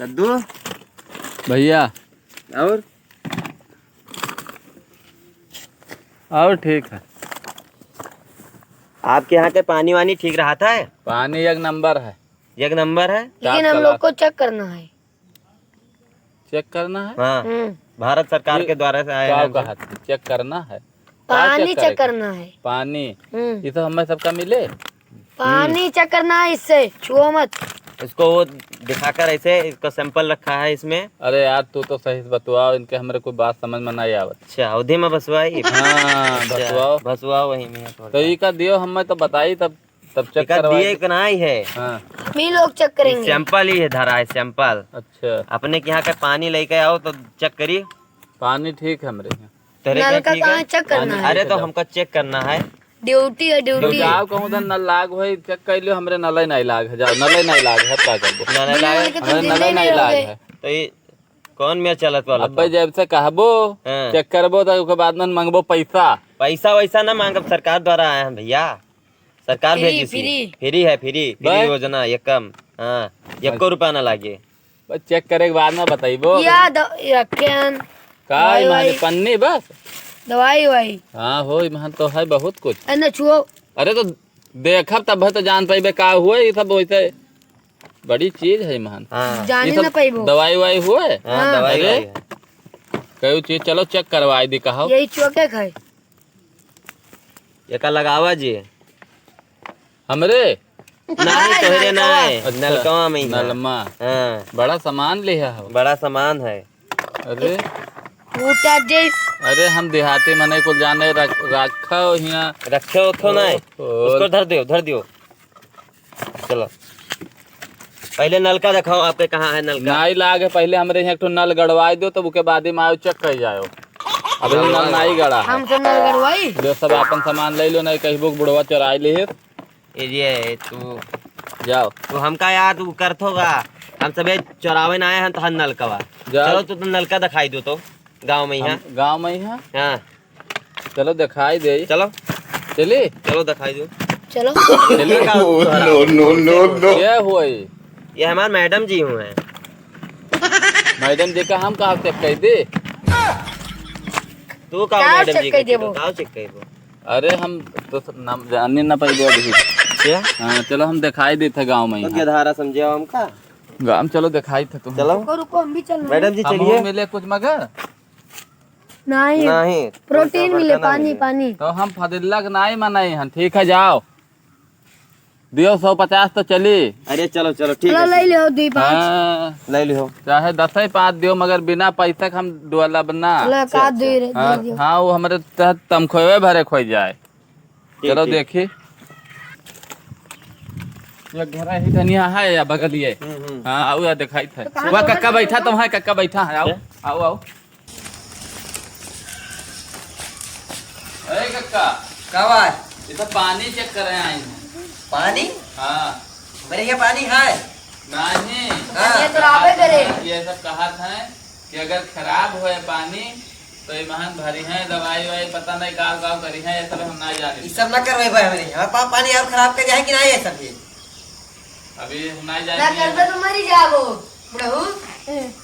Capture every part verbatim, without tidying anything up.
कद्दू? भैया। और? और ठीक है। आपके यहाँ के पानी वानी ठीक रहत है? पानी एक नंबर है। एक नंबर है? लेकिन हम लोग को चेक करना है। चेक करना है? हाँ। हम्म। भारत सरकार ये के द्वारा से आए हैं हम सब। कहा था? चेक करना है? का पानी चेक चेक करेगा? करना है। पानी? हम्म। ये तो हमें सबका मिले? पानी हम्म। चेक करना है इससे, छुओ मत। इसको वो दिखाकर ऐसे, इसका सैंपल रखा है इसमें। अरे यार, तू तो सही से बतवाओ, इनके हमरे कोई बात समझ में नहीं आवत। अच्छा, अवधी में बसवाई? हाँ, अच्छा, बतवाओ। बसवाओ वहीं में थोड़ा। तो ई का दियो, हमें तो बताई तब, तब चेक एका करवाई। दिए कि नहीं है? हाँ। हम ही लोग चेक करेंगे। सैंपल ही है, धरा है सैंपल। अच्छा। अपने के यहाँ का पानी लेके आओ तो चेक करी। पानी ठीक है हमरे यहाँ। तेरे नल का का ठीक कहाँ है? चेक करना पानी है? अरे ठीक तो है, जाओ। हमका चेक करना है। ड्यूटी है, तो ड्यूटी। जाओ कहूँ तो नल लाग होई, चेक कर लियो, हमरे नले नहीं लाग है, जाओ, नले नहीं लाग है, का करबो? नले बिना लाग नल के तो हमरे जिंदा नले ही नहीं नहीं लाग रहोगे। है। तो ये कौन मेर चलत वाला अब्बे था? जब से कहबो, हाँ। चेक करबो, तो ओकर बाद में मांगबो पैसा। पैसा वैसा ना मांगब, सरकार द्वारा आए हैं भैया, सरकार फ्री, भेजी सी। फ्री। फ्री है, फ्री, फ्री बस। योजना, ये कम, हाँ, एको रुपया ना लागे। बस चेक करे के बाद में बताइबो। या द-, या कैन। का दवाई इमाने वाई। पन्नी बस? दवाई वाई। हाँ हो, इमान तो है बहुत कुछ। ए, न छुओ। अरे तो देखब तब तो जान पाइबे का हुए, ये सब वैसे बड़ी चीज है इमान। हाँ। जाने ये सब ना पाइबो। दवाई वाई हुए? हाँ, हाँ। दवाई अरे, वाई है। कई चीज, चलो चेक करवाई दी कहो। यही चुआ के खाए? एका लगावा जी। हमरे? नहीं, तोहरे नहीं, नहीं। अच्छा, नलकवा में ही है। नलमा। हाँ। बड़ा सामान लिहा हो। बड़ा सामान है। अरे। फूटा जी। अरे, हम देहाती मने कुल जाने रख-, रखो हियाँ। रखे हो तो नहीं? ओहो। उसको धर दियो, धर दियो। चलो। पहले नलका दिखाओ, आपके कहाँ है नलका? नाई लाग है, पहले हमरे यहाँ एक ठो नल गड़वाई दो, तब उके बाद ही में आओ चेक कर जाओ। अभी नल नाई गड़ा है। हम तो नल गड़वाई। लो सब आपन सामान ले लो, नहीं कहीं बुक बुढ़वा चोराई ले। ए ये तू जाओ। तू हमका यार तू करत होगा, हम सबे चोरावे ना आए हैं तो हम नलकवा। जाओ। चलो तू तो नलका दिखाई दो तो गाँव में ही हम है। गाँव में ही है। हाँ। चलो दिखाई दे। चलो। चली? चलो दिखाई दो। चलो। चली का? Oh, no, no, no, no। ये हुई? ये हमार मैडम जी हुए हैं। मैडम जी का हम कहाँ चेक कर दे? तू का का मैडम चेक जी कर का देबो? चेक, का चेक कर दो? अरे हम तो स-, नाम जाने ना पाइबो अभी। क्या? हाँ, चलो हम दिखाई देते गाँव में तो ही। गधारा समझे हमका? गाँव में चलो दिखाई थे तुम। चलो। रुको, रुको, हम भी चल रहे हैं। मैडम जी हम चलिए। मिले कुछ मगर? नहीं। नहीं। प्रोटीन मिले, पानी, पानी। तो हम फदिल्ला के नाई मनाई हन, ठीक है, जाओ। दियो सौ पचास तो चली। अरे चलो, चलो, ठीक चलो, है, ले ठीक है। लियो, दुई पाँच। हाँ। ले लियो। चाहे दस ही पाँच दियो, मगर बिना पैसा के हम डोलब ना। चलो, एक अच्छा, आध दुई अच्छा। रे, हाँ, दे दियो। हाँ, वो हमरे तहत तमखोए भरे खोई जाए। ठीक, चलो ठीक। देखी। ये घर ही धनिया है या बगलिए? हम्म, हम्म। हाँ, आओ या दिखाई थे। तो कहाँ वह छोड़ कक्का के बैठा, तो वहाँ कक्का बैठा है, आओ, क्या? आओ, आओ। अरे कक्का। का बात? ये तो पानी चेक करे आए हैं। पानी? हाँ। मेरे यहाँ पानी है? नहीं। हाँ। ये तो आवे करे। ये सब कहा था कि अगर खराब होए पानी तो ये महन भरी हैं, दवाई ववाई पता नहीं का का करी हैं, ये सब हम ना जाने। ये सब ना करवाई भाई हमरे। हमारे पा-, पानी और खराब कर जाए कि नहीं ये सब ये? अभी हम नहीं ना जाएंगे। करबे तो मरी जाबो, बुढ़ऊ।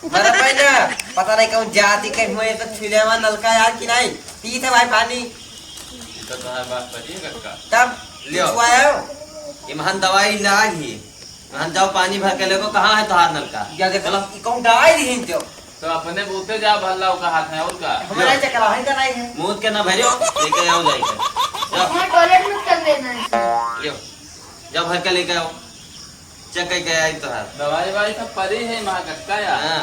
मरबे ना, पता नहीं कौन जाति के हुए, ये सब छुलेवा नलका यार कि नहीं? पी थे भाई पानी। ये तो तुम्हारी बात सही है, कक्का। तब लियो। लिखवायो। ये महान दवाई लाग ही। महान जाओ पानी भर के लेको, कहाँ है तुम्हारा नलका? या देखो, चलो। ये कौन दवाई दी इनके? तो अपने बूते जाओ, भल्ला का हाथ है, और का? हमारा चक्कर है, इनका नहीं है। मूत के ना भरियो, लेके आओ जाइके। जाओ। हमारे टॉयलेट में कर लेना है। लियो। जाओ भर के लेके आओ। चेक करके आई तो है। दवाई वाई सब परी है माँ कक्का यार। हाँ।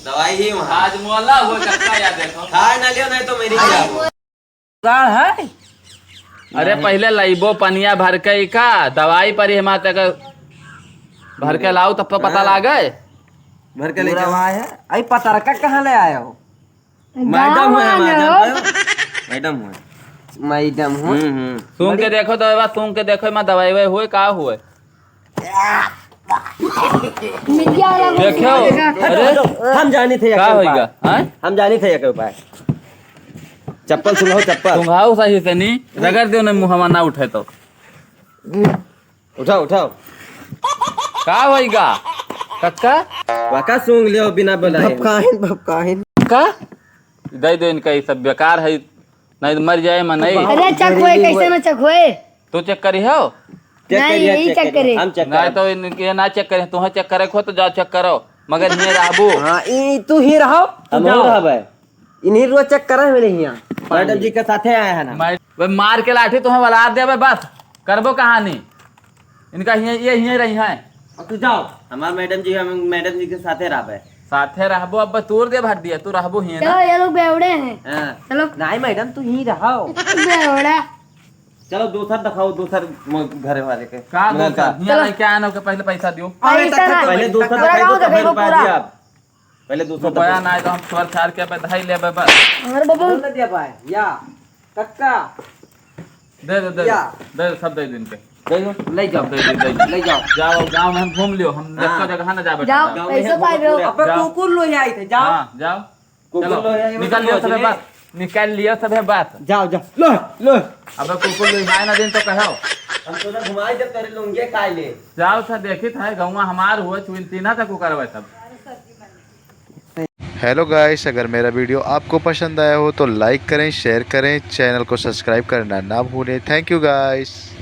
दवाई ही वहाँ। आज मोला हो कक्का यार देखो। खाए ना लियो नहीं तो मेरी जाओ। गाड़ है? अरे नहीं। पहले लाइबो पनिया भर के ही का, दवाई परी है माँ तक भर के लाओ तब तो पता हाँ। लागे। भर के ले पूरा जाओ। वहाँ है। आई पता रखा कहाँ ले आए हो? मैडम हुए, मैडम हुए। मैडम हुए। हम्म, हम्म। सूंघ के देखो दवाई, सूंघ के देखो, मैं दवाई वाई हुए, का हुए? देखो, अरे, हम जानी थे का एक होइगा, उपाय। हैं? हम जानी थे एक उपाय। चप्पल सुंघाओ, चप्पल। सुंघाओ सही से नी, रगड़ दियो ना, मुँहवा ना उठे तो। उठाओ, उठाओ। का होइगा? कक्का? वाका सूंघ लियो बिना बोलाए। भपकाहिन, भपकाहिन। का? दे दो इनका, ये सब बेकार है, नहीं तो मर जाए मन नहीं। अरे चक होए, कैसे ना चक होए? तू चेक करी हो? चेक नहीं, करिए, यही चेक चेक करिए। करिए। हम चेक नहीं करब। तो इनके ना चेक करें, तुम्हें चेक करे हो तो जाओ चेक करो, मगर हियाँ रहबू। हाँ, ई तू ही रहो, तू हम जाओ। और रहबे। इन्हीं रोज चेक करे मिले हियाँ। मैडम जी के साथे आए हैं ना। मैं, वे मार के लाठी तुम्हें वाला देबे बस, करबो कहानी। इनका हियाँ, ये हियाँ रही हैं। अब तू जाओ। हमार मैडम जी, हम मैडम जी के साथे रहबे। साथे रहबो, अब तोर दे भर दिया, तू रहबो हियाँ चलो, ना। ये लोग बेवड़े हैं। हाँ। चलो। नहीं मैडम, तू ही रहो। बेवड़ा। चलो, दोसर दिखाओ, दोसर म-, घरे वाले के। का मतलब दोसर? का? हियाँ चलो। लेके आए ना, ओके पहले पैसा दियो। पैसा ना। पहले दोसर पूरा दिखाई दो, गाँव तब देखो, रुपया पूरा। दिया आप। पहले दोसर रुपया दिखाओ। ना आए तो हम छोड़ छाड़ के बधाई लेबे बस। अरे बाबू। बोल दिया भाई, या, कक्का। दे दे, दे दे। या। दे दे, सब दे दे इनके। दे दो। ले जाओ। सब दे दे, दे दे। ले जाओ। जाओ, गाँव में हम घूम लियो, हम हाँ। देखो जगह ना जाबे जाओ, करता। पैसा पाए रहो। अबे जाओ। कुकुर लो आई थे, जाओ। हाँ, जाओ। कुकुर चलो, लो है, ये निकाल मतलब लियो सबे पहुँचने। बस, निकाल लियो सबे बस। जाओ, जाओ, लो, लो। अबे कुकुर लो, आए ना दिन तो कहो। हम तो ना घुमाए जब तेरे लुंगिया काहे ले। जाओ सा देखित है, गौवा हमार हुआ, चुइन तीना तक कुकर हुआ सब। हेलो गाइस, अगर मेरा वीडियो आपको पसंद आया हो तो लाइक करें, शेयर करें, चैनल को सब्सक्राइब करना ना भूलें। थैंक यू गाइस।